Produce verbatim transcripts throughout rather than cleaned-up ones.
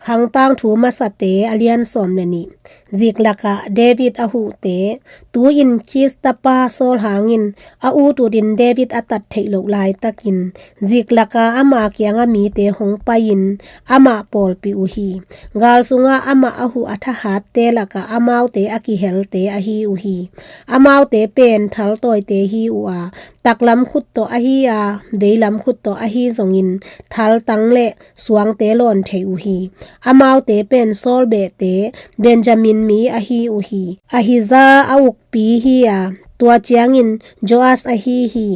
Khangtangthu Masate a lian sawm le nih. Ziklakah David a huhte. Tu-in Kis tapa Saul hangin a ut utin David a tat theih loh laitakin, Ziklaka ama kianga mite hong pai-in amah pawlpih uh hi. Gal sungah amah a huh a thahatte lakah amaute a kihelte ahi uh hi. Amaute pen thaltawite hi uh a, taklam khut tawh ahi a, veilam khut tawh ahi zongin thaltang le suangte lawn thei uh hi. Amaute pen Saul behte, Benjamin mi ahi uh hi. Ahija a ukpi hi a, tua ciangin Joas ahi hi.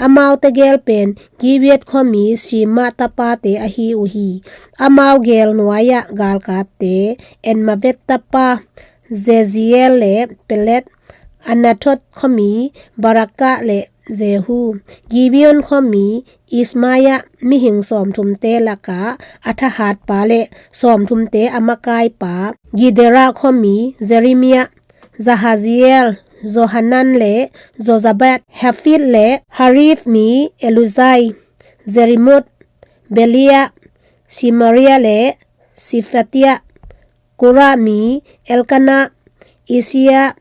Amaute gel pen Gibeat khuami Shimei tapate ahi uh hi. Amau gel nuai-ah galkapte, Azmaveth tapa Jeziel le Peleth, Anathoth khuami Baraka le Jehu, Gibeon khuami Ishmaiah, mihing sawmthumte lakah a thahatpa le sawmthumte a makaipa, Gedera khuami Jeremiah, Jahaziel, Johanan le Jozabad, Haphith le Hariph mi Eluzai, Jerimoth, Bealiah, Shemariah le Shephatiah, Korah mi Elkanah, Isshiah,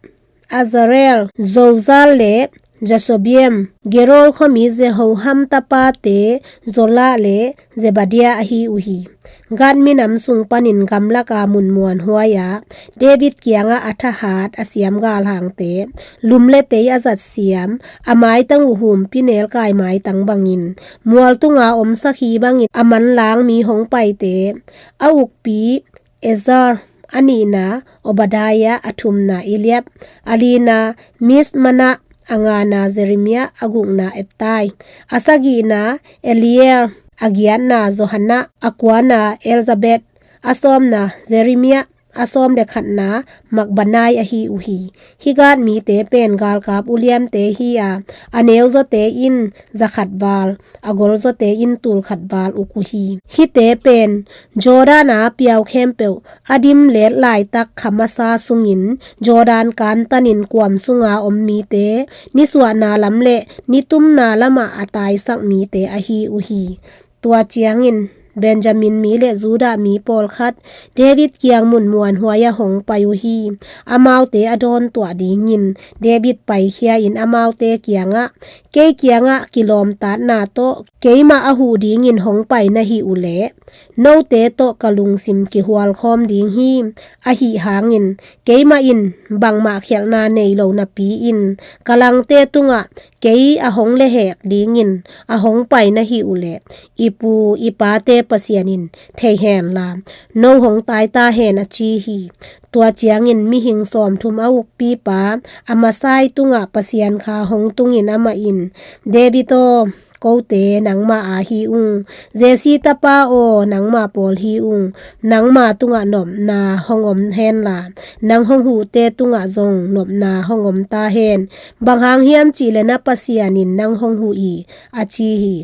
Azarel, Jozal le Jashobeam, Gedor khuami Jeroham tapate Jola le Zebadiah ahi uh hi. Gad minam sung panin gamlaka mun muanhuai-ah David kiangah a thahat a siam galhangte, lum le tei a zatsiam, a maitang uh humpinelkai maitang bangin, mual tunga om sakhi bangin a manlang mi hong paite, a ukpi Ezer, a nihna Obadiah, a thumna Eliab, a lina Mismana, a ngana Jeremiah, a gukna Ettai, a sagihna Eliel, a giatna Johanna, a kuana Elzabeth, a sawmna Jeremiah, a sawm le khatna Makbanai ahi uh hi. Hih gad mite pen galkap uliante hi a, a neuzawte in zakhat val, a golzawte in tulkhat val uk uh hi. Hihte pen Jordan a piau khempeuh a dim let laitak kha masa sungin Jordan kantanin kuam sunga om mite, nisuahna lam le nitumna lamah a taisak mite ahi uh hi. Tua ciangin Benjamin mi le Judah mi pawlkhat David kiang mun muanhuai-ah hong pai uh hi. Amaute a dawntuah dingin David paikhia-in amaute kiangah, kei kiangah kilawmtatna tawh keimah a huh dingin hong pai na hih uhleh, note tawh ka lungsim kihualkhawm ding hi. Ahi hangin keimah in bangmah khialhna nei lo napi-in ka langte tungah kei a hong lehhek dingin a hong pai na hih uhleh, i pu i pate Pasian in thei henla, no hong tai ta hen, a ci hi. Tua ciangin mihing sawmthum a ukpipa Amasai tungah Pasian kha hong tungin amah in, David aw, kote nangma aa hi ung. Jesse tapa aw, nangma pawl hi ung. Nangma tungah nopna hong om henla, nang hong huhte tungah zong nopna hong om ta hen. Bang hang hiam cihleh na Pasian in nang hong huh hi, a ci hi.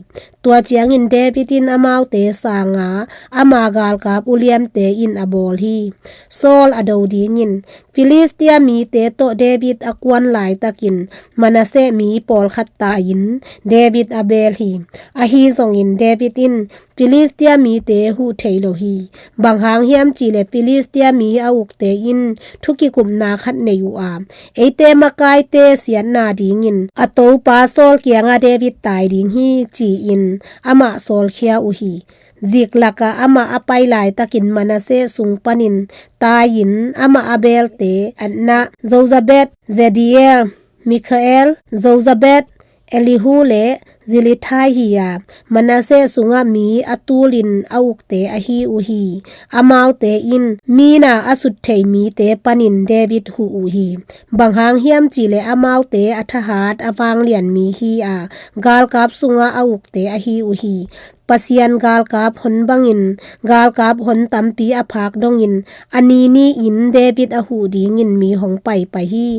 Tua ciangin David in amaute sanga ama galkap uliante in a bawl hi. Saul a do dingin Filistia mite tawh David a kuan laitakin Manasseh mi pawlkhat tai-in David a beel hi. Ahi zongin David in Filistia mite huh thei lo hi. Bang hang hiam cihleh Filistia mi a ukte in thu kikupna khat nei uh a, eite makaite siatna dingin a topa Saul kiangah David tai ding hi, ci-in amah sawlkhia uh hi. Ziklakah amah a pai laitakin Manasseh sung panin tai-in amah a beelte Adnah, Jozabad, Jediael, Mikhael, Jozabad, Elihu le Zillethai hi a, Manasseh sungah mi a tulin a ukte ahi uh hi. Amaute in mina a sut thei mite panin David huh uh hi. Bang hang hiam cihleh amaute a thahat a vanglian mi hi a, galkap sungah a ukte ahi uh hi. Pasian galkap hon bangin galkap hon tampi a phak dongin a ni ni-in David a huh dingin mi hong paipai hi.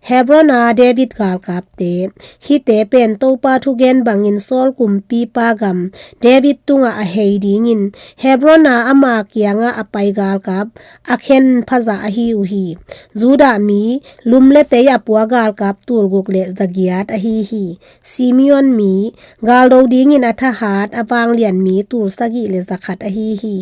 Hebron a David galkapte. Hihte pen Topa thugen hangin Saul kumpipa gam David tungah a hei dingin Hebron a ama kiangah a pai galkap a khen phazah ahi uh hi. Judah mi, lum le tei a pua galkap tul guk le za giat ahi hi. Simeon mi, galdo dingin a thahat a vanglian mi tul sagih le za khat ahi hi.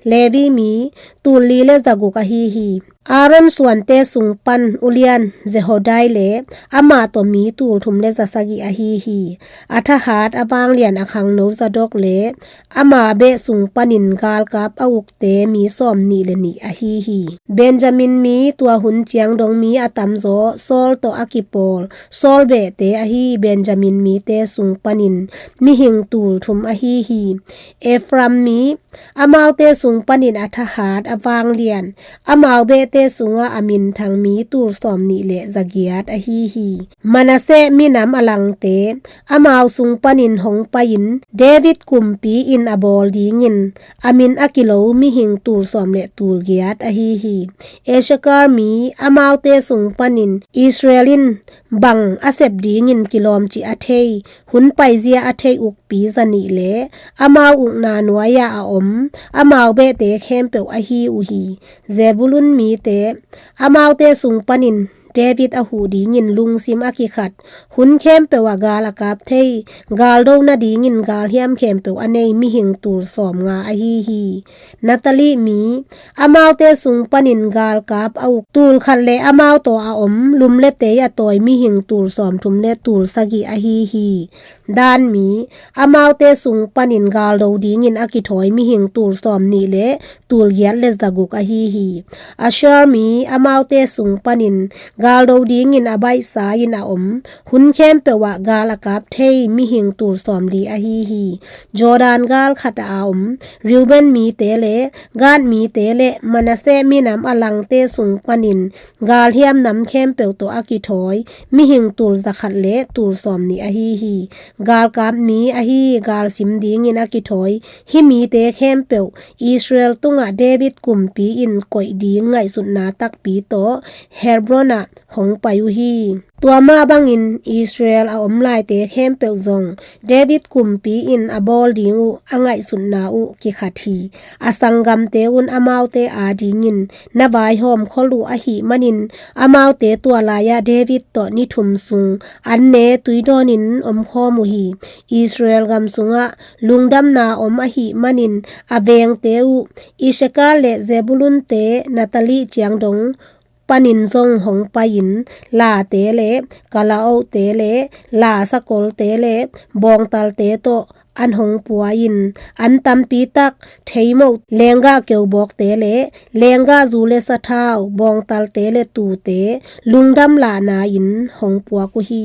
Levi mi, tul li le za guk ahi hi. Aaron suante sung pan ulian Jehoiada le amah tawh mi tul thum le za sagih ahi hi. A thahat a vanglian a khangno Zadok le ama beh sung panin galkap a ukte mi sawm nih le nih ahi hi. Benjamin mi, tua hun ciang dong mi a tamzaw Saul tawh a kipawl Saul behte ahi Benjamin mite sung panin mihing tul thum ahi hi. Ephraim mi, amaute sung panin a thahat a vanglian, amau behte sungah a minthang mi tul sawm nih le za giat ahi hi. Manasseh minam a langte, amau sung panin hong pai-in David kumpi in a bawl dingin a min a kilo mihing tul sawm le tul giat ahi hi. Issakar mi, amaute sung panin Israel in bang a sep dingin kilawmcih a thei, hun paizia a thei ukpi za nih le amau ukna nuai-ah a om amau behte khempeuh ahi uh hi. Zebulun mite, amaute sung panin David a huh dingin lungsim a kikhat, hun khempeuh ah gal a kap thei, galdo nadingin galhiam khempeuh a nei mihing tul sawm nga ahi hi. Naphtali mi, amaute sung panin galkap a uk tul khat le amau tawh a om lum le tei a tawi mihing tul sawm thum le tul sagih ahi hi. Dan mi, amaute sung panin galdo dingin a kithawi mihing tul sawm nih le tul giat le za guk ahi hi. Asher mi, amaute sung panin galdo dingin a baihsa-in a om, hun khempeuh ah gal a kap thei mihing tul sawm li ahi hi. Jordan gal khat a om Reuben mite le Gad mite le Manasseh minam a langte sung panin galhiam nam khempeuh tawh a kithawi mihing tul za khat le tul sawm nih ahi hi. Galkap mi ahi galsim dingin a kithawi hih mite khempeuh Israel tungah David kumpi in koih ding ngaihsutna takpi tawh Hebron ah hong pai uh hi. Tua mah bangin Israel a om laite khempeuh zong David kumpi in a bawl ding uh a ngaihsutna uh kikhat hi. A sanggamte un amaute adingin na vaihawm khol uh ahih manin amaute tua lai-ah David tawh ni thum sung an ne tui dawnin omkhawm uh hi. Israel gam sungah lungdamna om ahih manin a vengte uh Issakar le Zebulunte Naphtali ciang dong panin zong hong pai-in late le kalaohte le la sakolte le bawngtalte tawh an hong pua-in an tampi tak theimoh lenggah keubawkte le lenggah zu le sathau bawngtalte le tuute lungdam lahna-in hong puak uh hi.